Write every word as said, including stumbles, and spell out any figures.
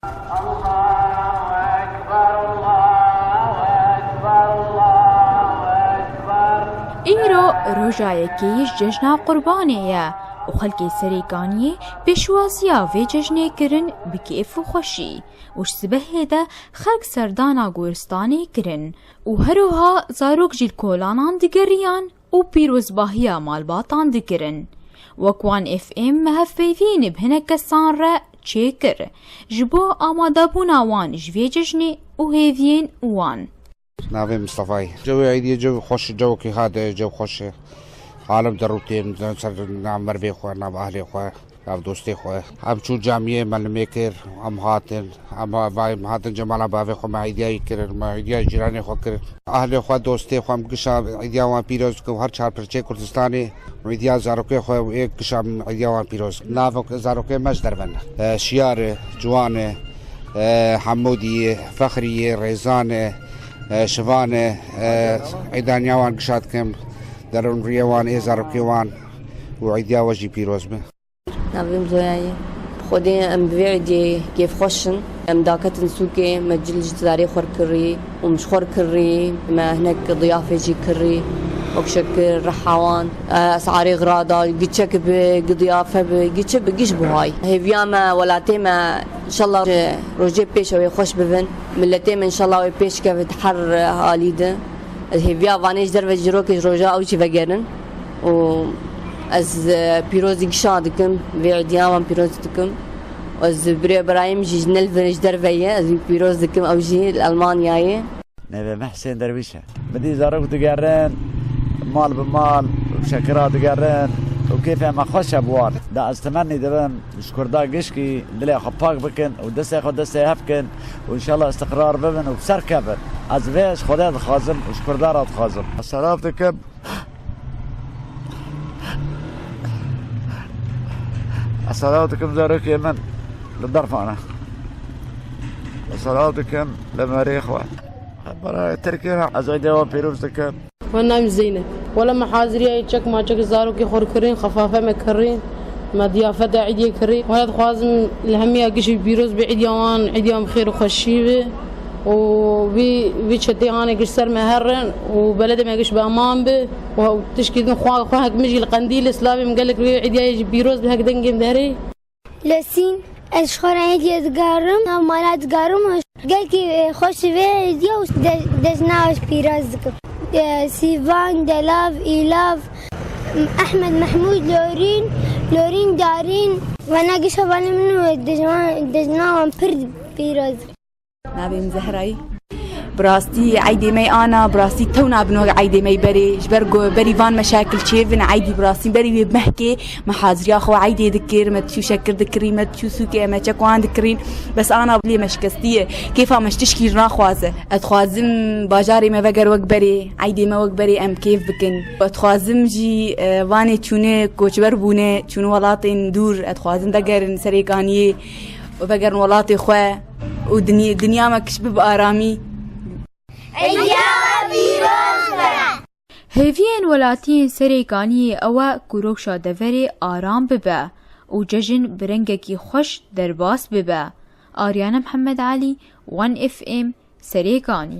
Îro roja yekê ji cejna Qurbanê ye û xelkê Serêkaniyê pêşwaziya vê cejnê kirin bi kêf û xweşî û ji sibehê de xelk serdana goristanê kirin û her wiha zarok jî li kolanan digeriyan û pîrozbahiya malbatan dikirin. Wek Wan F M me hevpeyvîn bi hinek kesan re çêkir, ji bo amadebûna wan ji vê cejnê û hêviyên wan. Navê Mistefayê. Cewê Eydiyê cew xweş, cewekî hade, cew xweş e. Alem derûtên ser nav mervê xwe, nav ahlê xwe, nav dostê xwe. Em çûn camiyê, me limê kir, em hatin. Em ha-, vay, em hatin cemala bavê xwe, me eydiyayî kirin, me eydiya cîranê xwe kirin. Ahlê xwe, dostê xwe, em gişa eydiya wan pîroz dikin, her çar pirçê Kurdistanê. Û îdiya zarokê xwe û ê kişa îdiya wan pîroz. Navok zarokê me ji derve ne. E, Şiyar e, Ciwan e, e, Hemûdî ye, Fexrî ye, Rêzan e, e, Şivan e, e, îdaniya wan gişa dikim. Derûn rûyê wan ê zarokê wan û îdiya we jî pîroz be. Navê min Zoya ye. Xwedê em bi vê îdiyê kêfxweş in. Em daketin sûkê, me cil ji zarê xwe kirî û min ji xwe kirî, me hinek diyafê jî kirî, wek şekir, rehawan, esarê xirada, giçek bi, gidiyafe bi, giçe bi, giş buhay. Hêviya me, welatê me, înşallah ji rojê pêş ew ê xweş bibin. Miletê me înşallah wê pêş kevit her halî de. Ez hêviya Vanê ji derve ji rokê ji roja ew jî vegerin û ez, e, pîrozî gişa dikim, vê îdiya wan pîroz dikim. Ez birê birayê min jî ji Nelvin ji derve ye, ez wî pîroz dikim, ew jî li Elmanyayê. Navê me Husên Derwîş e. Min dî zarok digerin, mal bi mal, şekira digerin û kêfê me xweş e bi wan. Da ez temennî dibim, ji Kurda gişkî dilê xwe pak bikin û destê xwe destê hev bikin û înşallah îstiqrar bibin û bi ser kevin. Ez vê ji Xwedê dixwazim û ji Kurda re dixwazim. Selam dikim. Selam dikim zarokê min li derfan e. Selam dikim li merê xwe. Bera Tirkiyê re ez ê dewa pîroz dikim. Wan navê min Zeynep. Wele me haziriyayê çek ma çek zarokê xwe kirîn, xefafe me kirîn, me diyafeta îdiyê kirî. Wele dixwazim li hemiya gişî pîroz be îdiya wan, îdiya bi xêr û xweşî be. Û vî, vî çetê hanê giş ser me herin û beledê me giş bi eman be. Û tişkî din xwe, xwe hek min jî li Qendîlê silavê min gelek vê îdiyayê jî pîroz be hek dengê min derê. Lesîn, ez ji xwe re hediye digerim, nav mala digerim û gelkî, e, xweş vê hediye û de-, dejna wê pîroz dikim. E, Sîvan, Delav, Îlav, Ehmed Mehmûd, Lorîn, Lorîn Darîn, vana giş hevalê min û dejna, dejna wan pir pîroz dikim. Navê min Zehrayê. Bi rastî eydê me ana, bi rastî tew nabin wek eydê me berê. Ji ber ku berî van meşakil çêbin, eydî bi rastî berî wê mehkê me haziriya xwe eydê dikir, me çû şekir dikirî, me çû sûkê me çek wan dikirîn. Bes ana lê me şikestî ye. Kêfa me ji tişkî naxwaze. Ez dixwazim bajarê me veger wek berê, eydê me wek berê em kêf bikin. Ez dixwazim jî, e, vanê çûne koçber bûne, çûne welatên dûr, ez dixwazim vegerin Serêkaniyê. û vegerin welatê xwe û dinya, dinya me kiş bibe aramî. Hêviyên welatiyên Serêkaniyê ew e ku rewşa deverê aram bibe û cejin bi rengekî xweş derbas bibe. Aryana Mihemed Elî, One F M, Serêkanî.